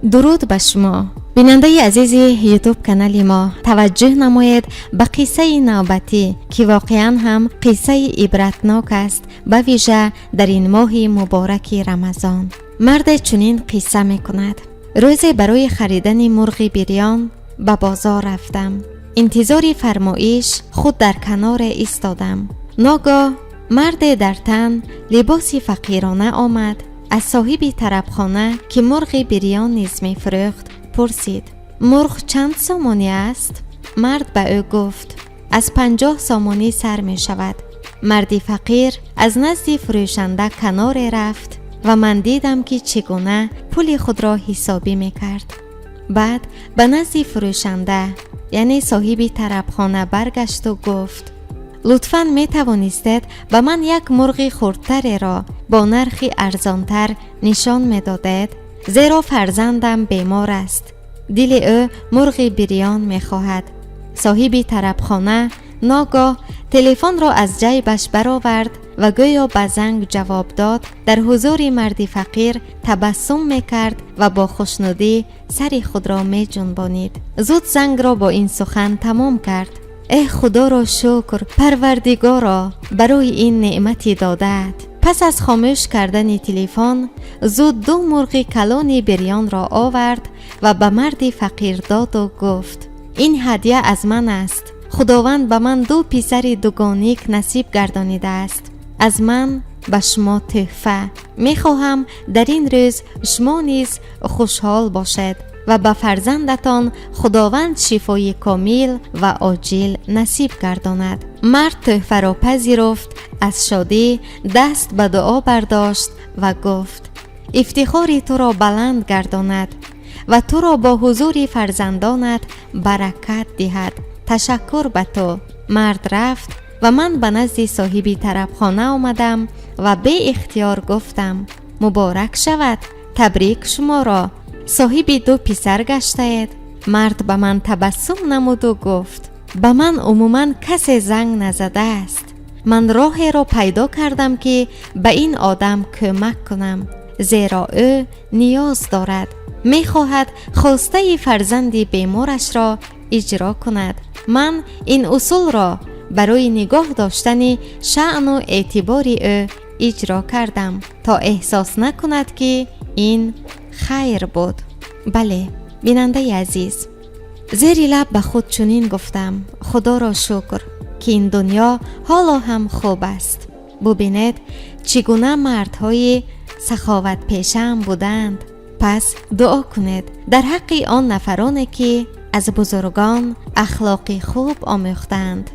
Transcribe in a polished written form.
Дуруд ба шумо, бинандаи азизи Ютуб канали мо. Таваҷҷӯҳ намоед ба қиссаи навбатӣ, ки воқеан ҳам қиссаи ибратнок аст, ба вижа дар ин моҳи мубораки Рамазон. Марде чунин қисса мекунад: рӯзе барои харидани мурғи бирён ба бозор рафтам. Интизори фармоиш худ дар каноре истодам. Ногоҳ марде дар тан либоси фақирона омад. Аз соҳиби тарабхона, ки мурғи бирён низ мефурӯхт, пурсид: «Мурғ чанд сомонӣ аст?» Мард ба ӯ гуфт: «Аз 50 сомонӣ сар мешавад». Марди фақир аз назди фурӯшанда каноре рафт ва ман дидам, ки чӣ гуна пули худро ҳисобӣ мекард. Баъд ба назди фурӯшанда, яъне соҳиби тарабхона, баргашту гуфт: «Лутфан, метавонистед ба ман як мурғи хурдтареро бо нархи арзонтар нишон медодед, зеро фарзандам бемор аст, дили ӯ мурғи бирён мехоҳад». Соҳиби тарабхона ногоҳ телефонро аз ҷайбаш баровард ва гӯё ба занг ҷавоб дод. Дар ҳузури марди фақир табассум мекард ва бо хушнудӣ сари худро меҷунбонид. Зуд зангро бо ин сухан тамом кард: «Эҳ, Худоро шукр, Парвардигоро, барои ин неъмати додаат». Пас аз хомӯш кардани телефон зуд ду мурғи калони бирёнро овард ва ба марди фақир доду гуфт: «Ин ҳадя аз ман аст. Худованд ба ман ду писари дугоник насиб гардонидааст. Аз ман ба шумо тӯҳфа. Мехоҳам, дар ин рӯз шумо низ хушҳол бошед ва ба фарзандатон Худованд шифои комил ва оҷил насиб гардонад». Мард тӯҳфаро пазируфт, аз шодӣ даст ба дуо бардошт ва гуфт: «Ифтихори туро баланд гардонад ва туро бо ҳузури фарзандонат баракат диҳад. Ташаккур ба ту». Мард рафт ва ман ба назди соҳиби тарабхона омадам ва беихтиёр гуфтам: «Муборак шавад, табрик шуморо, соҳиби ду писар гаштаед». Мард ба ман табассум намуду гуфт: «Ба ман умуман касе занг назадааст. Ман роҳеро пайдо кардам, ки ба ин одам кӯмак кунам, зеро ӯ ниёз дорад, мехоҳад хостаи фарзанди беморашро иҷро кунад. Ман ин усулро барои нигоҳ доштани шаъну эътибори ӯ иҷро кардам, то эҳсос накунад, ки ин хайр буд». Бале, бинандаи азиз, зери лаб ба худ чунин гуфтам: Худоро шукр, ки ин дунё ҳоло ҳам хуб аст. Бубинед, чӣ гуна мардҳои саховатпешаам буданд. Пас дуо кунед дар ҳаққи он нафароне, ки аз бузургон ахлоқи хуб омӯхтаанд.